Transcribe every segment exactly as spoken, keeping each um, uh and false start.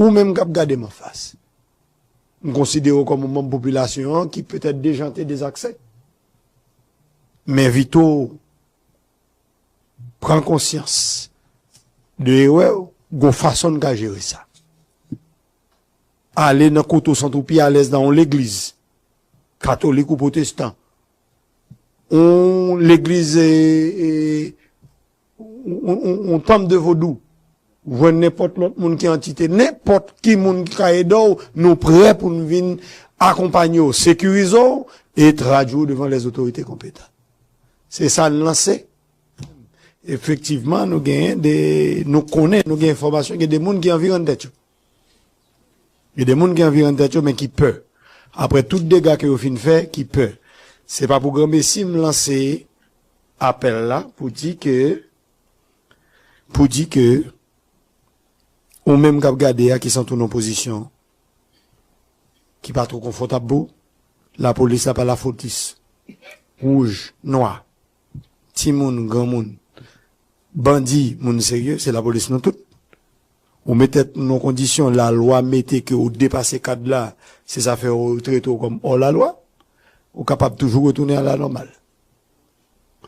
Ou menm k ap gade m anfas, m konsidere w kòm yon manm popilasyon an ki petèt deja te dezakse. M envite w pran konsyans de erè w, gon fason n ka jere sa. Ale nan kote w santi w pi alèz nan yon legliz, katolik ou pwotestan, yon legliz, e, e, yon, yon, yon tanp de vodou, jwenn nenpòt lòt moun ki antite, nenpòt ki moun ki ka ede w, nou prè pou n vin akonpanye w, sekirize w e tradui w devan lèzotorite konpetan. Se sa n lanse. Efektivman, nou genyen de, nou konnen, nou gen enfòmasyon, gen de moun ki anvi rann tèt yo. Gen de moun ki anvi rann tèt yo, men ki pè. Apre tout dega ke yo fin fè, ki pè. Se pa pou granmesi m lanse apèl la pou di ke, pou di ke, ou menm k ap gade a, ki santi w nan pozisyon ki pa twò konfòtab pou ou, lapolis la pa lafotis. Wouj, nwa, timoun, granmoun, bandi, moun serye, se lapolis nou tout. Ou met tèt ou nan kondisyon lalwa mete ke ou depase kad la, se sa fè yo trete w kòm hors la loi, ou kapab toujou retounen a la nòmal.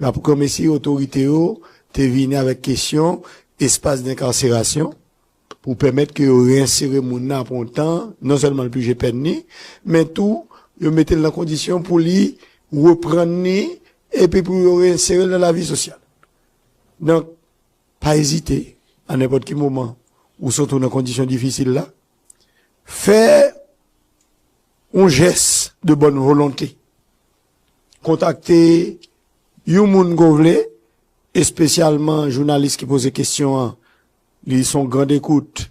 La pou granmesi otorite yo te vini avèk kesyon espas denkarserasyon pou pèmèt ke yo reyensere moun nan apre yon tan, non sèlman l pije pèn ni, men tou yo mete l nan kondisyon pou li reprann ni, epi pou yo reyensere l nan lavi sosyal. Donk, pa ezite, a nenpòt ki moman ou santi w nan kondisyon difisil la, fè yon jès de bòn volonte. Kontakte yon moun ke w vle, espesyalman jounalis ki poze kesyon an, li se yon gran dekout,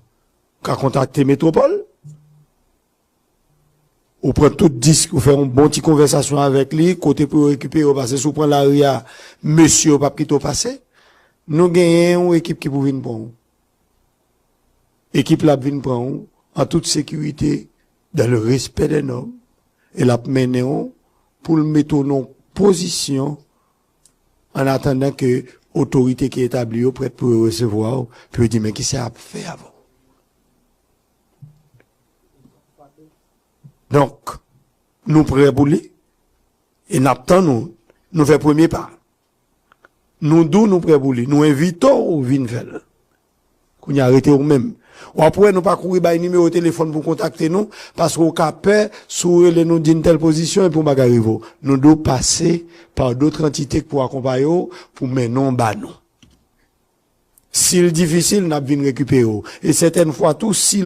ka kontakte Metwopòl. Ou pran tout disk, ou fè yon bon ti konvèsasyon avèk li, kote pou yo rekipere yo, paske si w pran lari a, mesye yo p ap kite w pase. Nou genyen yon ekip ki pou vin pran w. Ekip la ap vin pran w an tout sekirite, dans le respect des normes, e l ap mennen w pou l mete w nan yon pozisyon, an atandan ke otorite ki etabli yo prèt pou yo resevwa w, pou yo di, men kisa y ap fè avè w? Donk, nou prè pou li, e n ap tann ou, nou fè premye pa. Nou di w nou prè pou li, nou envite w vin fè l. Kounye a rete ou menm. W ap wè nou pa kouri bay nimewo telefòn pou kontakte nou, paske w ka pè si w rele nou di n tèl pozisyon epi yon bagay rive w. Nou dwe pase pa dòt antite k pou akonpaye w, pou mennen w ba nou. Si l difisil, n ap vin rekipere w. E sètèn fwa tou, si